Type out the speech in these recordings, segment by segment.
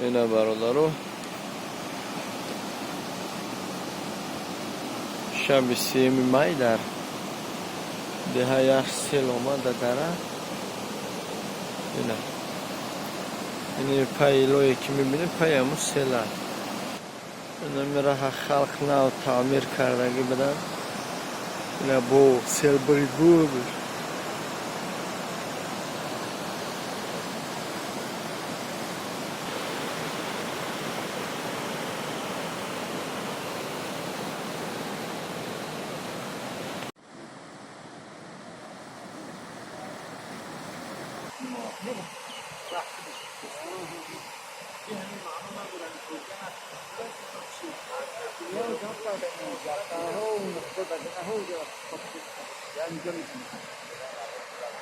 Ина, бародаро, шаби 3-юми май дар деҳа як сел омад да дара. Ина, ини пайи лое, ки мебинем, пайи ҳамун села. Инами раҳа халқ нав таъмир кардагӣ буданд, ина бо сел бурид буд.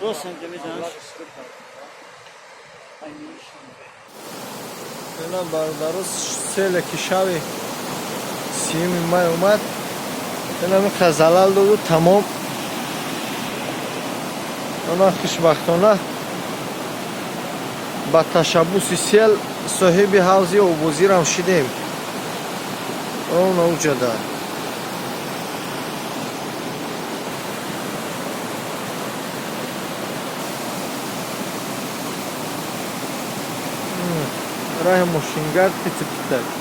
Рост ҳамҷа мезанаш. Ина, бародаро, селе, ки шаби 30-юми май омад, инами залал доду тамом. Она хушбахтона ба ташаббуси сел соҳиби ҳавзи обозирам шидем. Она уҷада раҳи мошингард пити питак.